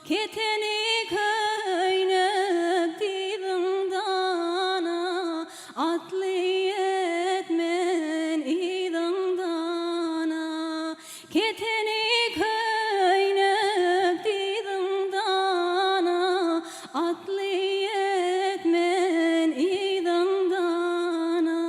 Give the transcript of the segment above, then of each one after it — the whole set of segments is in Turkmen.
Keteni köýnek dyzyňdana, Atly ýetmen yzyňdana. Keteni köýnek dyzyňdana, Atly ýetmen yzyňdana.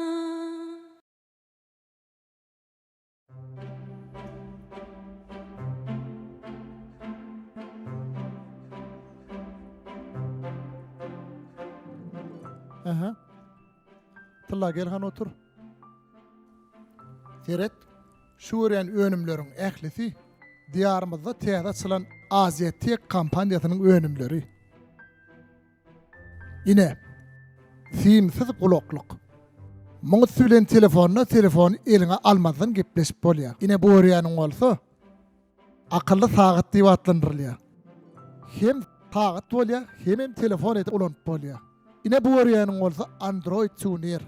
Aha. Tylla gel han otur. Seret, şu görýän önümleriň ählisi Diýarymyzda täze açylan Aziýa Tek kompaniýasynyň önümleri. Ine, simsiz gulaklyk. Muň üsti bilen telefonda telefony eliňe almazdan gepleşip bolýar. Ine bu görýäniň bolsa akylly sagat diýip atlandyrylýar. Hem sagat bolýar, hemem telefon edip ulanyp bolýar. Ine bu görýäniň bolsa Android tuner.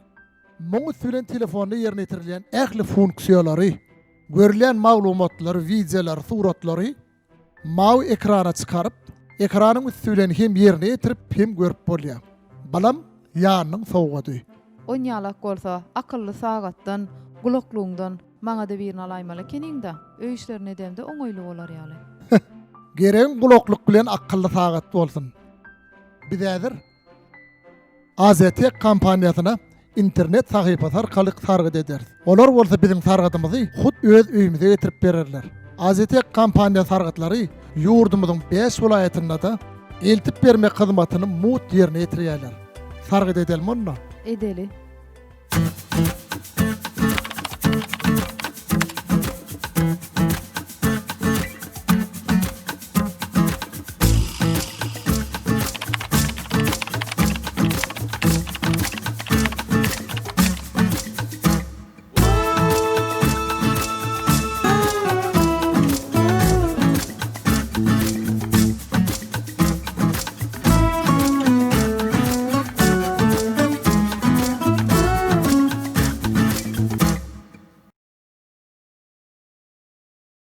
Muň üsti bilen telefonda ýerine ýetirilýän ähli funksiýalary, görülýän maglumatlary, wideolary, suratlary Mawy ekrana çykaryp, ekranyň üsti bilen hem ýerine ýetirip, hem görüp bolýar. Balam, ýanynyň sowgady. Onýalak bolsa, akylly sagatdan, gulaklygyňdan maňa-da birini alaýmaly ekeniň-dä. Öý işlerini edemde oňaýly bolar ýaly. Heh, geregiň gulaklyk bilen akylly sagat bolsun. Biz häzir Aziatek kompaniýasyna internet sahypasy arkaly sargyt ederis. Olar bolsa biziň sargydymyzy hut öz öýümize getirip bererler. Aziatek kompaniýa sargytlary ýurdumyzyň bäş